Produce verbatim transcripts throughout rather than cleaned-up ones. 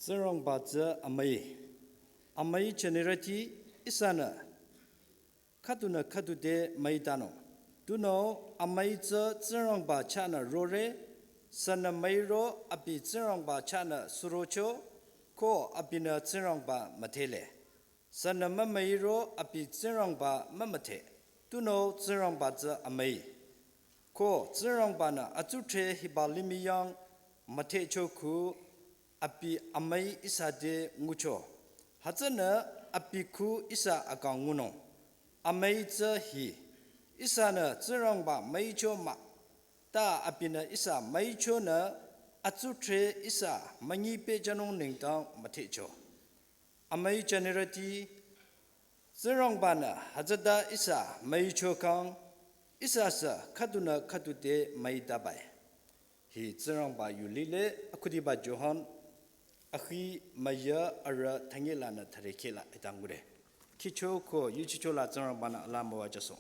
Tsingrangba tsü amüi. Amüi jünirüti ihsanü khüdunü khüdu te müitanung. Tunüo amüi tsü Tsingrangba chahnü rore, sünü müiro abi Tsingrangba chahnü surocho, ko abinü Tsingrangba müdhele. Sünü mümüiro abi Tsingrangba mümüdhe, tunüo Tsingrangba tsü amüi. Ko Tsingrangba-nü atsudhre hiba limih yang müdhecho khu abi amüi ihsa te ngucho. Hütsünü abi khu ihsa akang ngunung. Amüi tsü hi, ihsanü Tsingrangba müicho mah, ta abinü ihsa müichonü atsudhre ihsa münyi pehjünung nengdang müdhecho. Amüi jünirüti, Tsingrangba-nü hütsüta ihsa müicho kang, ihsa sü khüdunü khüdu te müitabai. Hi Tsingrangba yu lile. Akhudiba Johan akhi müya arüh thünye lanü thürekheh la itang ngure. Khicho ko yuchicho la Tsingrangba-nü ala müwajüsoh.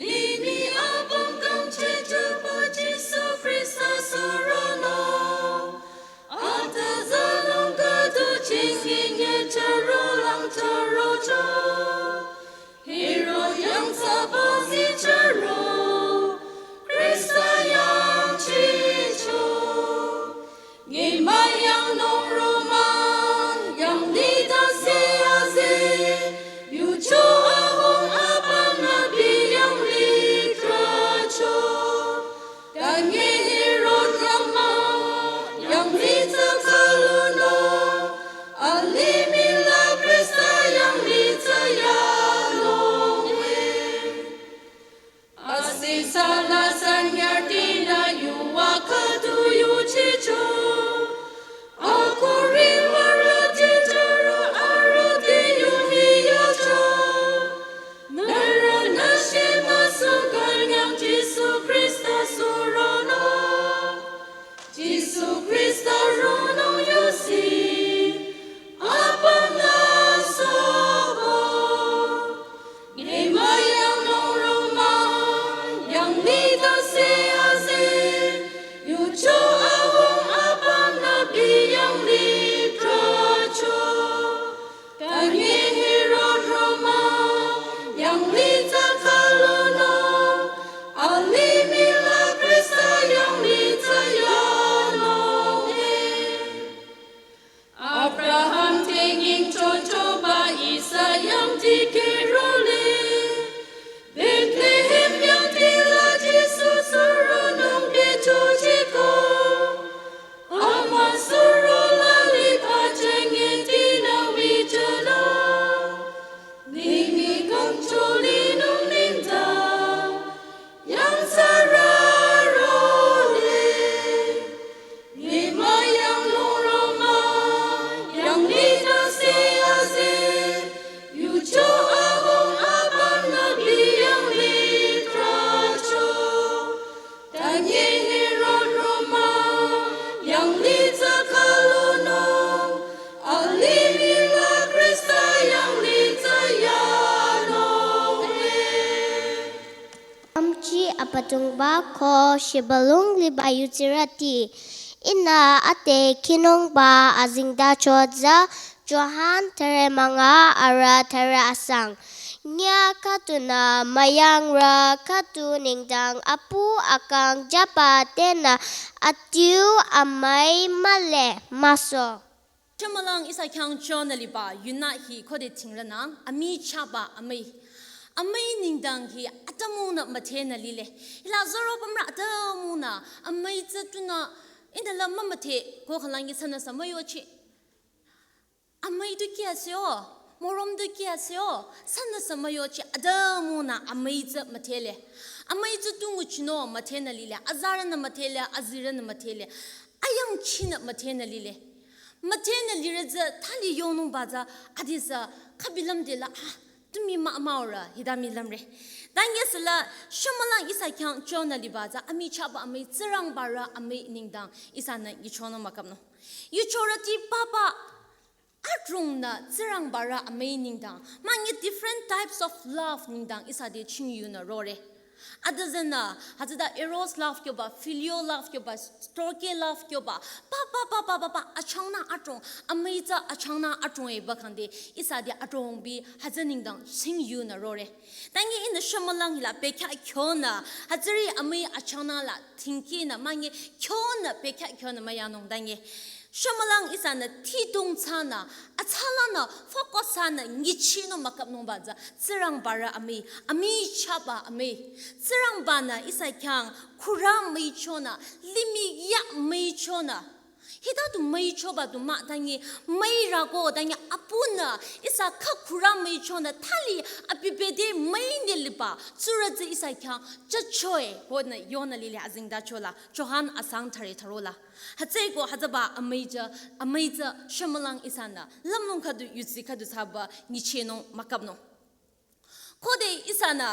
Limih apüm kangchehchoba Jisu Khrista suronung. Atüzü lang khüdu chingkinye chüro lang chürocho. Herod yang tsüba zi chüro. Khrista yang chicho. Nyima yang nung roman, yang nita se aze, yucho ahung apüm abi yang litracho. Tanye Herod yang ma, yang nita kaluno, alimih la Khrista yang nita yanung. Asisala sanyartinü yuwa khüdu yuchicho. Akuri marüti chüro arüti yuhiyacho. Nührünü shemüsu künyang Jisu Khrista suronung. Jisu Khrista ronung. Tungba ko shibülung liba yutsirüti. Ihnü ade khinungba azengtacho tsü Johan thüre münga arüh thüre asang. Nyüh khüdunü müyangrü khüdu nengdang apu akang jüba tenü adiu amüi mühle müso. Shümülang ihsa khyang chonü liba yunü hi khode tsingrünang amichahba amüi. Amüi nengdang hi atümungnü müdhenü lile. Hila zoro pümrü atümungnü amüi tsü tunü ihnü la mümüdhe ko khülangki sünüsü müyochi. Amüi tu kya seo, morom tu kya seo, sünüsü müyochi atümungnü amüi tsü müdhele. Amüi tsü tu nguchinung müdhenü lile, azarünü müdhele, azirünü müdhele. Ayangchinü müdhenü lile. Müdhenü lirü tsü thali yonungba tsü adisü khabilüm dela ah tumi mah müore hita mülümre. Tangesüla shümülang ihsa khyang chonü liba tsü amichahba amüi Tsingrangbarü amüi nengdang ihsanü nyichonung mükapnung. Yuchorüti papa adrongnü Tsingrangbarü amüi nengdang. Münyi different types of love nengdang ihsa te chingyunü rore. Adüzünü, hütsüta eros love kyoba, phileo love kyoba, storge love kyoba, papa, papa, papa, achangnü adrong, amüi tsü achangnü adrong eba khangde, ihsa te adrong bi hütsü nengdang chingyunü rore. Tangi ihnü shümülang hila bekhyah kyonü, hütsüri amüi achangnü la tingkinü, münyi kyonü bekhyah kyonü müyanung tangi. Shümülang ihsanü tidung thsanü, atsalanü, focus thsanü, nguchinung mükapnungba tsü, Tsingrangbarü amüi, amichahba amüi. Tsingrangbanü ihsa khyang khürü müichonü, limih ya müichonü. Hita tu müichoba tu mah tangi, müirü ko tangi apunü, ihsa khah khürü müichonü, thali abi bete müinü liba, tsurü tsü ihsa khyang chachoi, konü yonü lile azengtacho la, Johan asang thüre thüro la. Hütsüeko hütsüba amüi tsü, amüi tsü shümülang ihsanü lümlong khüdu yudsi khüdu thsaba nguchinung mükapnung. Khode ihsanü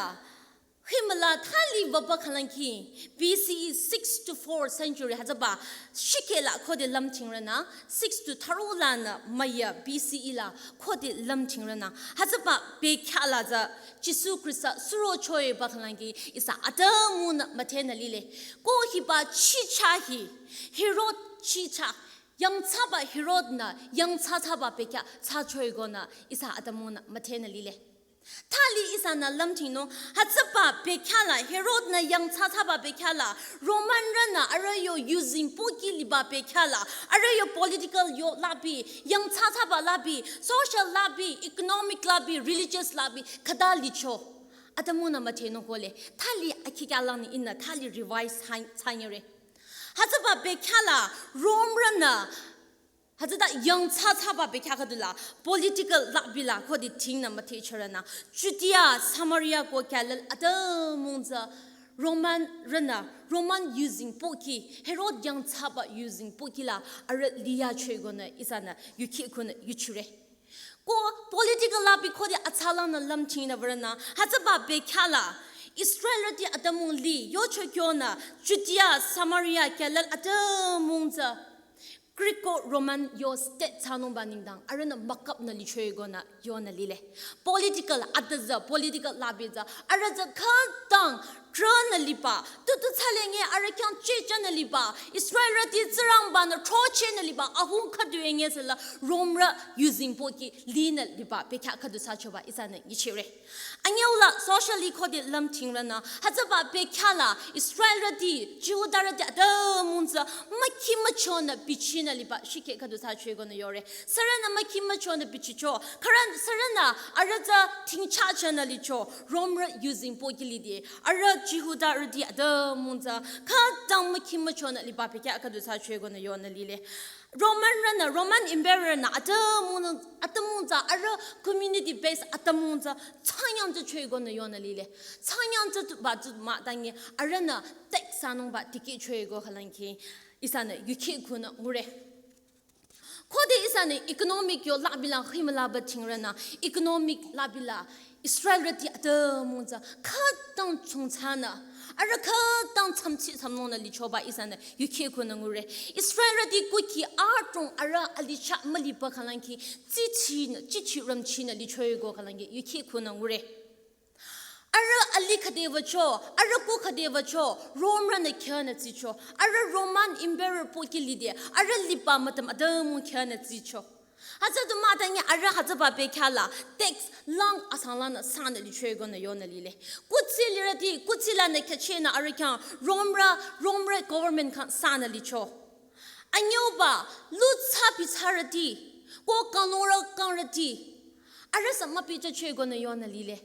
himüla thali wüba khülangki B C E six to four century hütsüba shikhe la khode lümthingrünü six to thüro lanü müya B C E la khode lümthingrünü hütsüba bekhyah la tsü Jisu Khrista surochoiba khülangki ihsa atümungnü müdhenü lile. Ko hiba chicha hi, Herod chicha, yangthsaba Herodnü yangthsa thsaba bekhyah thsachoikonü ihsa atümungnü müdhenü lile. Thali ihsanü lümthingnung, hütsüba bekhyah la, Herodnü yangthsa thsaba bekhyah la, Romanrünü arüh yo yuzeng pohki liba bekhyah la, arüh yo political yo labi, yangthsa thsaba labi, social labi, economic labi, religious labi, khüta licho. Atümungnü müdhenung kohle, thali akhikyalangni ihnü thali revise thsa-, thsanyere. Hütsüba bekhyah la, Romerünü, hütsüta yangthsa thsaba bekhyah khüdu la, political labi la, khode thingnü müdhechorünü, Judea, Samaria ko Galil atümung tsü, Romanrünü, Roman yuzeng pohki, Herod yangthsaba yuzeng pohki la, arüh liyachoikonü ihsanü, yukheh khunü yuchire. Ko political labi khode atsalanü lümthingnü würünü, hütsüba bekhyah la, Israelrüti atümung li, yocho kyonü, Judea, Samaria, Galil atümung tsü, Greco-Roman yo state thsanungba nengdang, arühnü mükapnü lichoikonü yonü lile. Political, adüzü, political labi tsü, arüh tsü khütang, trünü liba, tutu thsalenge arüh khyang chechanü liba, Israelrüti Tsingrangbanü throchehnü liba, ahung khüdu engesüla, Romerü yuzeng pohki linü liba, bekhyah khüdu thsachoba ihsanü nyichire. Anyüula socially khode lümthingrünü, hütsüba bekhyah la, Israelrüti, Jihudarüti atümung tsü, mükhi müchonü bichinü liba, shikhe khüdu thsachoikonü yore. Sürünü mükhi müchonü bichicho, khürü sürünü arüh tsü tingchachanü licho, Romerü yuzeng pohki lide, arüh Jihudarüti atümung tsü, khütang mükhi müchonü liba bekhyah khüdu thsachoikonü yonü lile. Romanrünü, Roman Emperornü atümungnü, atümung tsü arüh community based atümung tsü thsangnyang tsü choikonü yonü lile. Thsangnyang tsü tu ba tsü mah tangi arühnü tax thsanungba tikehchoiko khülangki ihsanü yukheh khunü ngure. Khode ihsanü economic yo labi la himülaba thingrünü, economic labi la Israelrüti atümung tsü khütang chungthsanü, arüh khütang tsamtsi tsamnungnü lichoba ihsanü yukheh khunü ngure. Israelrüti kuki adrong arüh alicha müliba khülangki, tsitsinü, tsichi rümchinü lichoiko khülangki yukheh khunü ngure. Arüh ali khüde wücho, arüh ku khüde wücho, Romrünü khyünü tsicho, arüh Roman Emperor pohki lide, arüh liba mütüm adümung khyünü tsicho. Hütsü du mah tangi arüh hütsüba bekhyah la, tax lang asanglanü sanü licho-i konü yonü lile. Kuthsi lirüti, kuthsi lanü khyüchehnü arüh khyang, Romrü, Romrü government khyang sanü licho. Anyüuba, lu thsa bi thsarüti, ko kanglungrü kangrüti, arüh sü müpi thsacho-i konü yonü lile.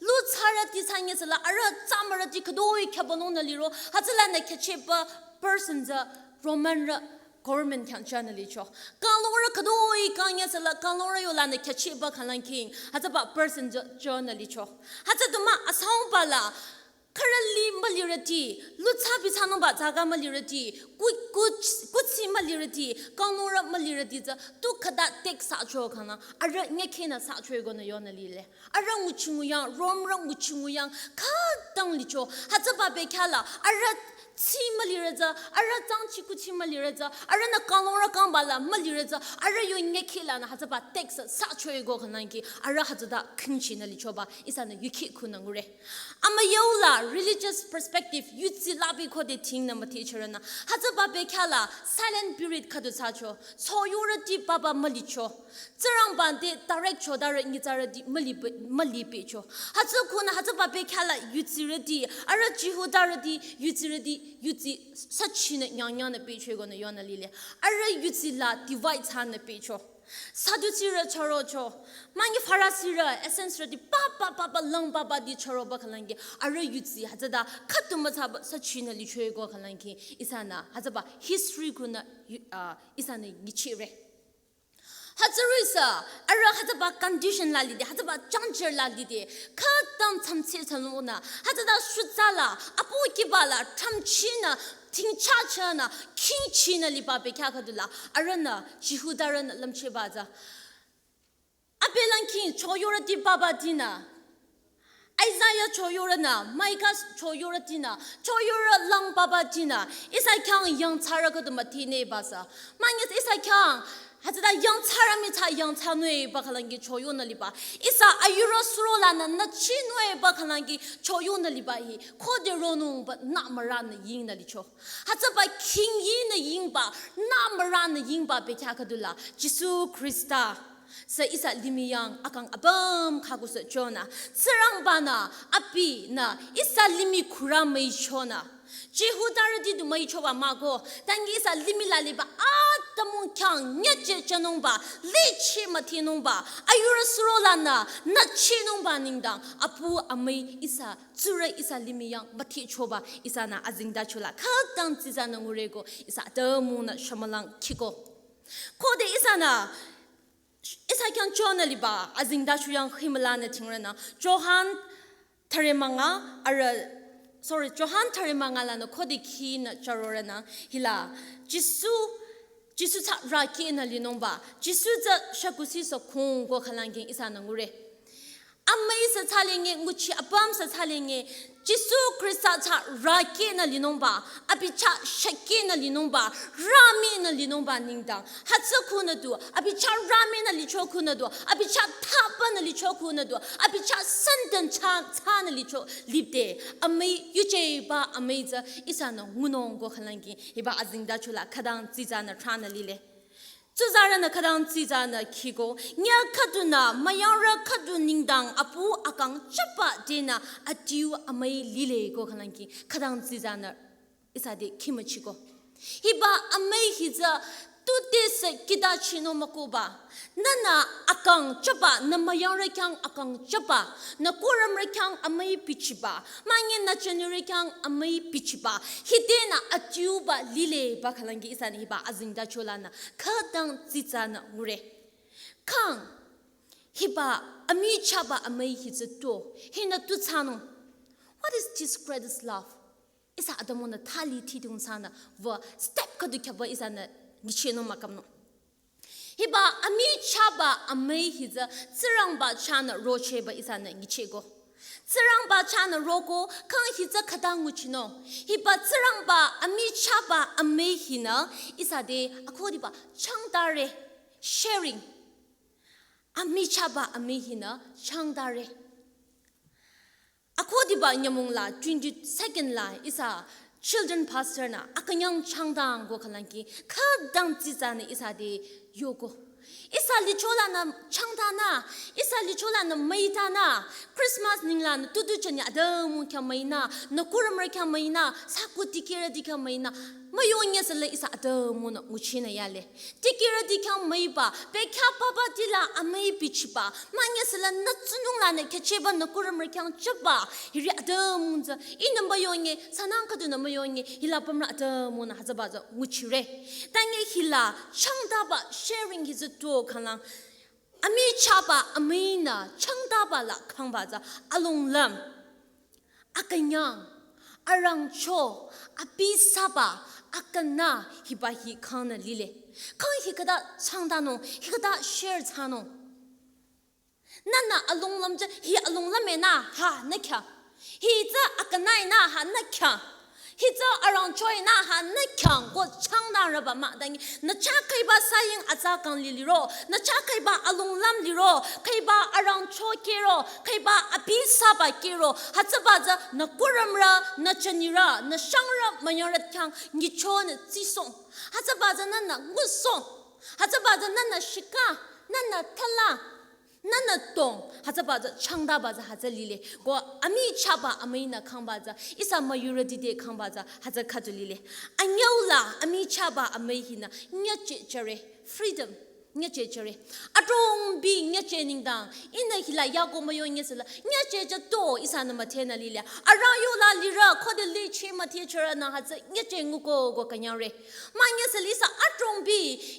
Lu thsarüti thsanyi süla, arüh thsamürüti khütoi khyübanungnü liro, hütsülanü khyüchehba person tsü Romanrü government khyang thsanü licho. Kanglungrü khütoi kangnyi süla, kanglungrü yolanü khyüchehba khülangkhing, hütsüba person tsü thsanü licho. Hütsü du mah asangba la, khürü li mülirüti, lu thsa bi thsanungba tsaka mülirüti, ku, ku, kuthsi mülirüti, kanglungrü mülirüti tsü, tu khüta tax sacho khangla, arüh nyükhehnü sacho-i konü yonü lile. Arüh nguchi nguyang, Romrü nguchi nguyang, khütang licho. Hütsüba bekhyah la, arüh thsi mülirü tsü, arüh tsangchi kuthsi mülirü tsü, arühnü kanglungrü kangba la mülirü tsü, arüh yo nyükheh lanü hütsüba tax sacho-i ko khülangki, arüh hütsüta khingchinü lichoba, ihsanü yukhi khunü ngure. Amüyau la religious perspective, yutsi labi khode thingnü müthehchehrünü. Hütsüba bekhyah la silent period khüdu thsacho, choyorüti papa mülicho. Tsingrangba te direct chotarü nyitsarüti müli pe-, müli pehcho. Hütsü khunü hütsüba bekhyah la yutsirüti, arüh Jihudarüti, yutsirüti, yutsi süchinü nyangnyang nü pehcho-i konü yonü lile. Arüh yutsi la divide thsanü pehcho. Sadusirü chürocho. Mangi Farisirü, Essenesrüti papa papa lang papa di chüroba khülangki. Arüh yutsi hütsüta khüdu müthsaba süchinü licho-i ko khülangki. Ihsanü hütsüba history khunü yu-, ah, ihsanü nyichehre. Hütsürisü, arüh hütsüba condition la lide, hütsüba juncture la lide, khütang tsamtse thsanungnü, hütsüta shutsa la, apu kiba la, tramchinü, tingchachanü, khingchinü liba bekhyah khüdu la, arühnü, Jihudarünü lümchehba tsü. Abelang khing choyorüti papa tinü, Isaiah choyorünü, Micah choyorütinü, choyorü lang papa tinü, ihsa khyang yangthsarü khüdu müthineba sü. Mangi ihsa khyang, hütsüta yangthsarü mii tsü yangthsanungba khülangki choyonü liba. Ihsa ayurü surolanü nüchinungba khülangki choyonü liba hi, khode ronungba nü müranü yingnü licho. Hütsüba khing yingnü yingba, nü müranü yingba bekhyah khüdu la, Jisu Khrista sü ihsa limih yang akang apüm khakusü chonü, Tsingrangbanü, abinü, ihsa limih khürü müichonü. Jihudarüti du müichoba mah-o, tangi ihsa limih la liba atümung khyang nyüchehchehnungba, lichi müthinungba, ayurü surolanü nüchinungba nengdang, apu amüi ihsa tsurü ihsa limih yang müthehchoba ihsanü azengtacho la khütang tsitsanü ngure ko ihsa atümungnü shümülang khiko. Khode ihsanü ihsa khyang chonü liba azengtacho yang himülanü thingrünü Johan thüre münga arüh, sorry, Johan thüre münga lanü khode khinü chürorünü hila Jisu, Jisu tsü rükehnü linungba, Jisu tsü shükusisü khung ko khülangki ihsanü ngure. Amüi sü thsalenge, nguchi apüm sü thsalenge, Jisu Khrista tsü rükehnü linungba, abi tsü shükehnü linungba, rüminü linungba nengdang. Hütsü khunü du, abi tsü rüminü licho khunü du, abi tsü thapünü licho khunü du, abi tsü senden tsü, tsünü licho lipde. Amüi yujeba amüi tsü ihsanü ngunung ko khülangki, hiba azengtacho la khütang tsitsanü thranü lile. Tsuzarünü khütang tsitsanü khiko, nyüh khüdunü, müyangrü khüdu nengdang apu akang chaba tenü adiu amüi lile ko khülangki, khütang tsitsanü ihsa te khimüchiko. Hiba amüi hi tsü tute sü kihta chinung mükohba. Nühnü akang chaba, nü müyangrü khyang akang chaba, nü kurümrü khyang amüi bichiba, mangi nü jünirü khyang amüi bichiba, hitenü adiuba lileba khülangki ihsanü hiba azengtacho lanü khütang tsitsanü ngure. Khang, hiba amichahba amüi hi tsü to, hinü tu thsanung. What is this greatest love? Ihsa atümungnü thali thidung thsanü wü step khüdu khyaba ihsanü nyichehnung mükapnung. Hiba amichahba amüi hi tsü Tsingrangba chahnü rochehba ihsanü nyichehko. Tsingrangba chahnü roko khang hi tsü khüta nguchinung. Hiba Tsingrangba amichahba amüi hinü ihsa te akhudiba changtare, sharing. Amichahba amüi hinü changtare. Akhudiba nyümong la twenty-second la ihsa children pastor nü akünyang changdang ko khülangki khüdang tsitsanü ihsa te yoko. Ihsa licholanü changdanü, ihsa licholanü müitanü, Christmas ninglanü tutu chani adamung khyang müinü, nü kurümrü khyang müinü, saku dikehrüti khyang müinü, müyonye süla ihsa adamungnü nguchinü yale. Dikehrüti khyang müiba, bekhyah papa tila amüi bichiba, manye süla nü tsunung lanü khyacheba nü kurümrü khyang chaba, hiri adamung tsü, ihnü müyonye, sanang khüdunü müyonye, hila pümrü adamungnü hütsüba tsü nguchire. Tange hila changdaba sharing hi tsü tuo khanglang. Amichahba amüinü changdaba la khangba tsü alonglüm, akünyang, arangcho, abisaba, akünü hiba hi khangnü lile. Khang hi khüta changdanung, hi khüta share thsanung. Nühnü alonglüm tsü hi alonglüm enü ha nü khyang. Hi tsü akünü enü ha nü khyang. Hi tsü arangcho enü ha nü khyang ko changdangrüba mah dangi. Nü chah khüiba saying atsa kang liliro. Nü chah khüiba alonglüm liro. Khüiba arangcho kehro. Khüiba abisaba kehro. Hütsüba tsü nü kurümrü, nü chanirü, nü shangrü, münyarü khyang nyichonü tsisong. Hütsüba tsü nühnü ngusong. Hütsüba tsü nühnü shika, nühnü thala. Nühnü tong, hütsüba tsü changdaba tsü hütsü lile. Ko amichahba amüinü khangba tsü, ihsa müyurüti te khangba tsü hütsü khüdu lile. Anyüula amichahba amüi hinü nyüchehchare, freedom, nyüchehchare. Adrongbi nyücheh nengdang, ihnü hila yako müyonye süla, nyüchehchah to ihsanü müdhenü lile. Arang yola lirü, khode licheh müdhechorünü hütsü nyücheh nguko ko künyangre. Manye süla ihsa adrongbi,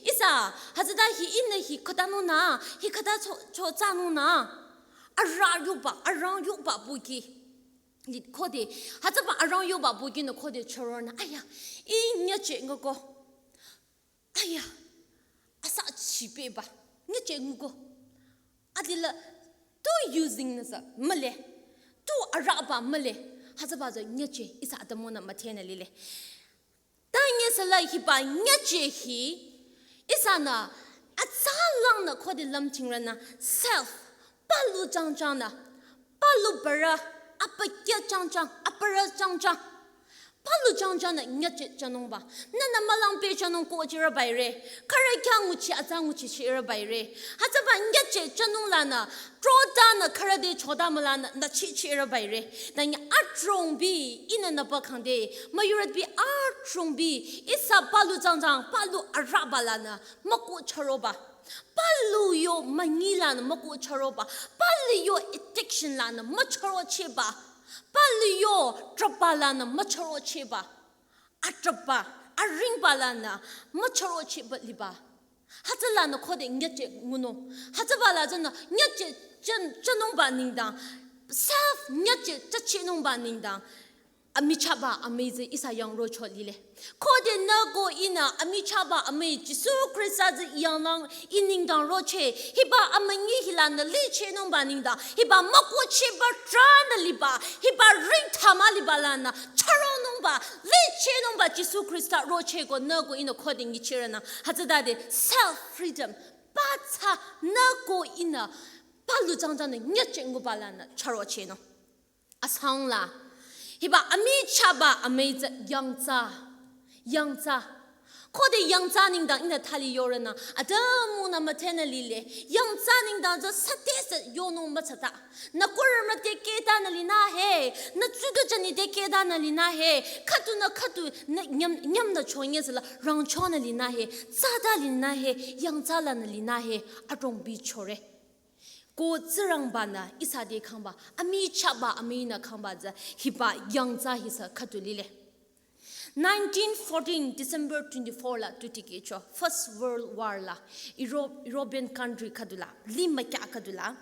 ihsa, hütsüta hi ihnü hi khütanungnü, hi khüta cho, cho thsanungnü. Arang yoba, arang yoba buki. Li khode, hütsüba arang yoba bukinü khode chüronü. Aya, ih nyücheh nguko. Aya, asa chipeba, nyücheh nguko. Adila, tu using nüsa, mühle. Tu araba mühle. Hütsüba tsü nyücheh, ihsa adamungnü müdhenü lile. Tanye süla hiba nyücheh hi, ihsanü atsalangnü khode lümtingrünü self, palu changchangnü, palu bara, apakya changchang, apara changchang. Palu changchangnü nyüchehchonungba. Nühnü mülang pehchonung ko chirü baire. Khürü khyang nguchi atsa nguchichirü baire. Hütsüba nyüchehchonung lanü, trotanü khürü te chota mülanü, nü chichirü baire. Tanyi adrongbi, ihnü nüpa khangde, müyurütbi adrongbi, ihsa palu changchang, palu araba lanü, müko chüroba. Palu yo münyi lanü müko chüroba. Palu yo addiction lanü müchürochehba. Palu yo trüba lanü müchürochehba. Atrüba, aringba lanü müchürochehba liba. Hütsülanü khode nyücheh ngunung. Hütsüba la tsünü nyücheh chon, chonungba nengdang. Self nyücheh chachinungba nengdang. Amichahba amüi tsü ihsa yang rocho lile. Khode nü ko ihnü amichahba amüi Jisu Khrista tsü yanglang ih nengdang rocheh. Hiba amünyi hilanü lichehnungba nengdang. Hiba mükochehba tranü liba. Hiba ring thama liba lanü. Chüronungba, lichehnungba Jisu Khrista rocheh ko nü ko ihnü khode nyichirünü. Hütsütade self freedom. Patsa nü ko ihnü palu changchangnü nyücheh nguba lanü chürochehnung. Asangla. Hiba amichahba amüi tsü yangtsa. Yangtsa. Khode yangtsa nengdang ihnü thali yorünü. Adamungnü müdhenü lile. Yangtsa nengdang tsü sütesü yonung mütsata. Nü kurümrü te kehtanü linü he. Nü tsudu chani te kehtanü linü he. Khüdunü khüdu nü nyüm, nyümnü chonye süla rangchonü linü he. Tsada linü he. Yangtsa lanü linü he. Adrongbi chore. Ko Tsingrangbanü ihsa te khangba, amichahba amüinü khangba tsü hiba yangtsa hisü khüdu lile. Nineteen fourteen December twenty-four la tu tikehcho, First World War la, Euro-, European country khüdula, limba kya khüdula,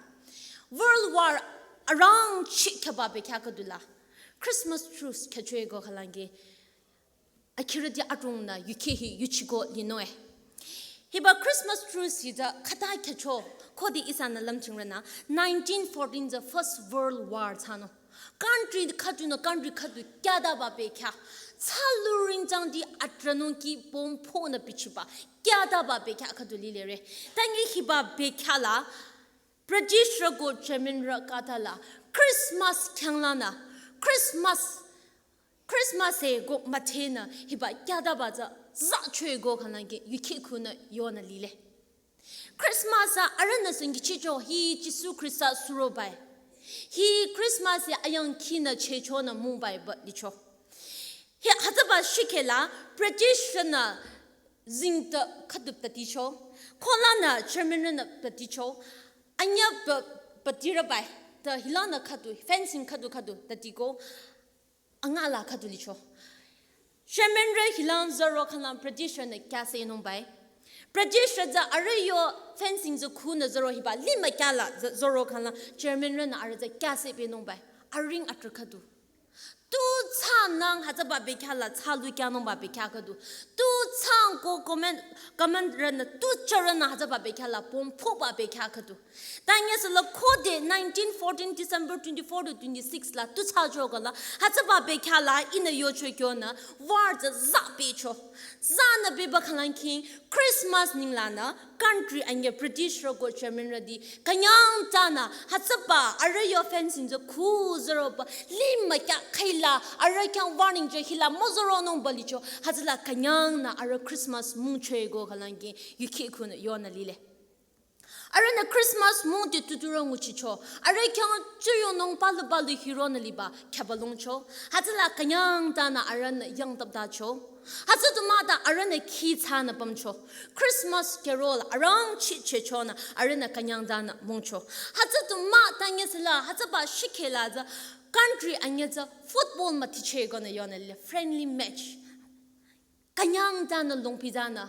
World War arangcheh khyaba bekhyah khüdula, Christmas truce khyachwe ko khalangi, akhirüti adrongnü yukheh hi yuchiko linung-e. Hiba Christmas truce hi tsü khüta khyücho khode ihsanü lümchingrünü nineteen fourteen tsü First World War thsanung. Country khüdunü country khüdu kyataba bekhyah. Thsalu ringchangdi atrünung ki bomb phonü bichiba kyataba bekhyah khüdu lilere. Tangi hiba bekhyah la British rü ko German rü khütala Christmas khyanglanü Christmas Christmas e ko müdhenü hiba khyadaba tsü zachoi ko khanangki yuki khunü yonü lile. Christmas a arühnü singkichicho hi Jisu Khrista surobai. Hi Christmas e ayangkinü chechonü mungbai ba licho. Hi hütsüba shikela British rünü zingta khüdu paticho. Kolanü German rünü paticho. Anyü ba patirabai. Ta hilanü khüdu fencing khüdu khüdu tatiko. Angala khüdu licho. German rü hilang zaro khanang British rünü kyase nungbai. British rü tsü arüh yo fencing tsü khunü zaro hiba lima kyala zaro khanang German rünü arüh tsü kyase pe nungbai. Aring atrü khüdu. Tu tsanang hütsüba bekhyala tsalu kyanungba bekhya khüdu. Tu tsang ko command command rünü tu charünü hütsüba bekhyala pom phoba bekhya khüdu. Tanyesüla khode nineteen fourteen December twenty-four to twenty-six la tu tsa chokala hütsüba bekhyala inü yocho kyonü war tsü za pecho. Zanü beba khalangking Christmas ninglanü country ange British rü ko German rüti künyang tanü hütsüba arüh yo fencing tsü khu züroba lima kya khaila arüh khyang warning tsü hila müzüronungba licho hütsüla künyangnü arüh Christmas mungchoi ko khalangking yuki khunü yonü lile. Arühnü Christmas mungde tuturü nguchicho. Arüh khyang tsuyonung palu palu hironü liba khyaba longcho. Hütsüla künyang tanü arühnü yangtaptacho. Hütsü tu mah ta arühnü khi tsanü pümcho. Christmas carol arangchi chechonü arühnü künyang tanü mungcho. Hütsü tu mah tanyesüla hütsüba shikela tsü country anyü tsü football mütiche konü yonü lile friendly match. Künyang tanü longpi tanü.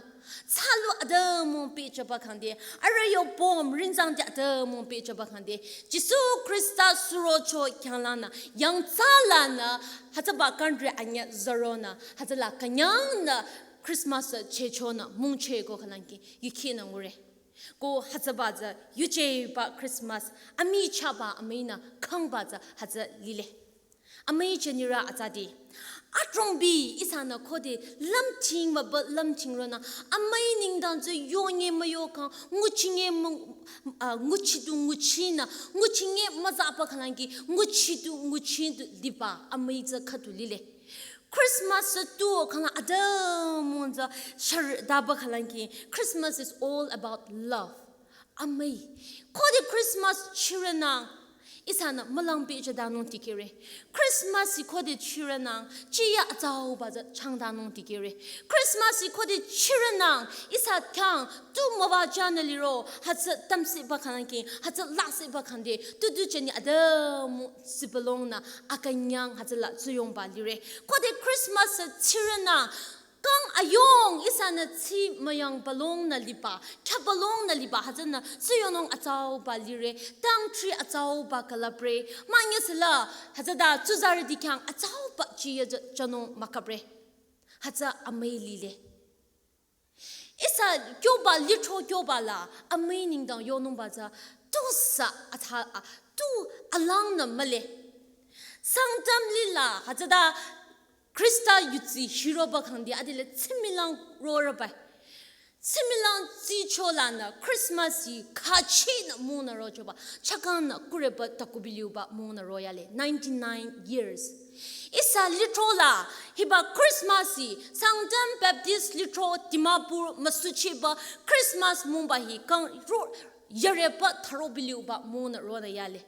Tsalu atümung pehchoba khangde. Arüh yo pom rinzang te atümung pehchoba khangde. Jisu Khrista surocho khyanglanü. Yangtsalanü. Hütsüba country anyü züronü. Hütsüla künyangnü Christmas chechonü mungchoi ko khalangki yukinü ngure. Ko hütsüba tsü yujeba Christmas amichahba amüinü khangba tsü hütsü lile. Amüi jünirü atsati. Adrongbi ihsanü khode lümching mübü lümching ronü. Amüi nengdang tsü yonye müyokang, nguchinye mü, ah, nguchidu nguchinü, nguchinye müzaba khalangki, nguchidu nguchidu liba amüi tsü khüdu lile. Christmas tsü tu khalang atümung tsü shar daba khalangki. Christmas is all about love. Amüi. Khode Christmas chirünang. Ihsanü mülang pehchodanung tikehre. Christmas hi khode chirünang. Chiya atsauba tsü changdanung tikehre. Christmas hi khode chirünang. Ihsa khyang tu müwajünü liro. Hütsü tamsiba khanangki. Hütsü lasihba khangde. Tutu jüni atümung sibülongnü. Akünyang hütsüla tsuyongba lire. Khode Christmas chirünang. Kang ayong ihsanü tsi müyang balongnü liba, khyah balongnü liba, hütsünü tsuyonung atsauba lire, tangtri atsauba külüpre, manyesüla, hütsüta tsuzarüti khyang atsauba chiye jünung mükapre. Hütsü amüi lile. Ihsa kyoba litro kyoba la, amüi nengdang yonungba tsü, tu sa atha, a, tu alangnü mühle. Sangtam lila, hütsüta Khrista yudsi hiroba khangde adile tsimilang rorübai. Tsimilang tsicholanü Christmas hi khachinü mungnü rochoba, chakangnü kureba takubiliuba mungnü royale, ninety-nine years. Ihsa litrola, hiba Christmas hi, Sangtam Baptist litro Dimapur müsuchiba Christmas mungba hi kang ro, yareba tharobiliuba mungnü ronü yale.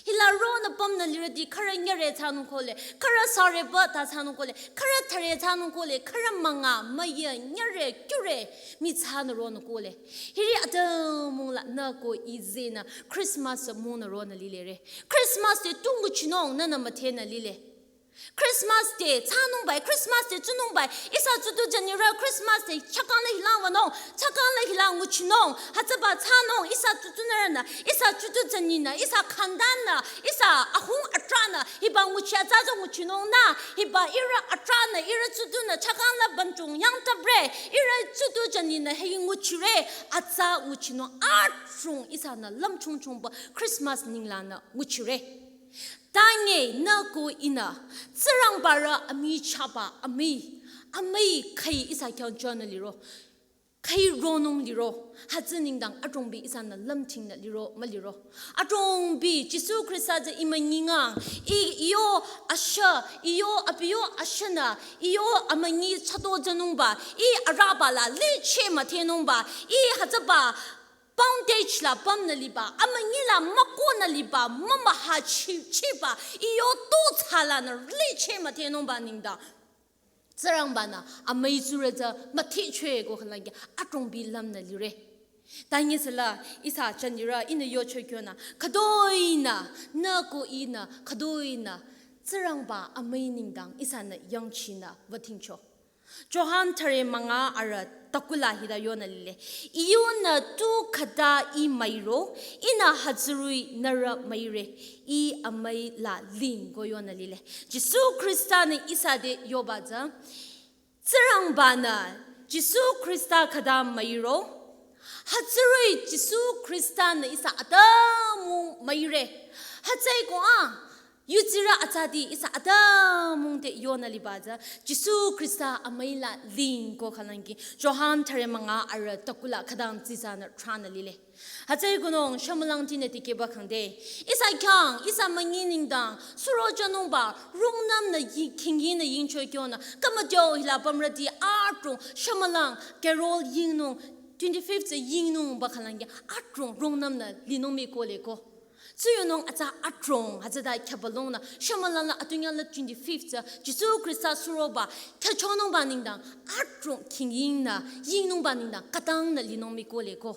Hila ronü pümnü lirüti khürü nyüre thsanung kohle, khürü sareba ta thsanung kohle, khürü thüre thsanung kohle, khürü münga, müyü, nyüre, kyure, mitsünü ronü kohle. Hiri atümungla nü ko izenü Christmas mungnü ronü lilere. Christmas te tu nguchinung nünü müdhenü lile. Christmas te thsanungbai, Christmas te tsunungbai, ihsa tsutu jünirü Christmas te chakangla hilang wünung, chakangla hilang nguchinung, hütsüba thsanung, ihsa tsutunürünü, ihsa tsutu jüninü, ihsa khandanü, ihsa ahung atranü, hiba nguchi atsa tsü nguchinungnü, hiba ihrü atranü, ihrü tsutunü, chakangla banchung yangtapre, ihrü tsutu jüninü, hi nguchire, atsa nguchinung, adrong ihsanü lümchungchungba Christmas ninglanü nguchire. Tange nü ko ihnü, Tsingrangbarü amichahba amüi, amüi khüi ihsa khyang jünü liro. khüi ronung liro, hütsü nengdang adrongbi ihsanü lümthingnü liro müliro. Adrongbi Jisu Khrista tsü imünyingang, i iyo ashü, iyo abiyo ashünü, iyo amünyi chado jünungba, i araba la licheh müthehnungba, i hütsüba bondage la pümnü liba, amünyi la mükonü liba, mümühachi chiba, iyo tu tsülanü licheh müthehnungba nengdang Tsingrangba-nü amüi tsurü tsü müthehcho-e ko khülangki adrongbi lümnü lire. Tanyesüla ihsa jünirü ihnü yocho kyonü, khütoinü, nü ko ihnü, khütoinü Tsingrangba amüi nengdang ihsanü yangchinü wütingcho. Johan thüre münga arüh takula hita yonü lile. Iyunü tu khüta i müiro, ihnü hütsüri nührü müire, i amüi la ling ko yonü lile. Jisu Khrista-nü ihsa te yoba tsü, Tsingrangba-nü Jisu Khrista khüta müiro, hütsüri Jisu Khrista-nü ihsa atümung müire. Hütsüeko a, yudsirü atsati ihsa atümung te yonü liba tsü, Jisu Khrista amüi la ling ko khülangki, Johan thüre münga arüh takula khütang tsitsanü thranü lile. Hütsüeko nung shümülangtinü tikehba khangde, ihsa khyang, ihsa münyi nengdang, suro jünungba, rungnümnü yi-, khingyingnü yingcho kyonü, khümütyo hila pümrüti adrong, shümülang, carol yingnung, twenty-fifth tsü yingnungba khülangki, adrong, rungnümnü linung mii kohle ko. Tsuyonung atsa adrong, hütsüta khyübalongnü, shümülang la atunyang la twenty-fifth tsü, Jisu Khrista suroba, khyüchonungba nengdang, adrong, khingyingnü, yingnungba nengdang, khütangnü linung mii kohle ko.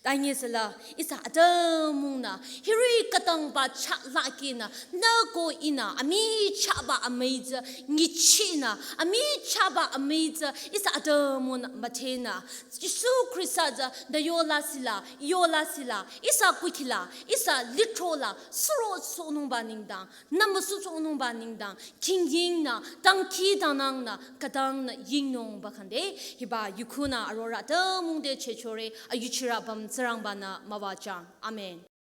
Tanyesüla, ihsa atümungnü, hiri khütangba chah lakinü, nü ko ihnü, amichahba amüi tsü, nguchinü, amichahba amüi tsü, ihsa atümungnü müthehnü, Jisu Khrista tsü, nü yola sila, yola sila, ihsa kukhila, ihsa lithrola, suro sohnungba nengdang, nü müsu sohnungba nengdang, khingyingnü, dangkhidangnangnü, khütangnü yingnungba khangde, hiba yukhunü arorü atümung te chehchore, ayuchirü apüm Tsingrangba-nü müwajüng. Amen.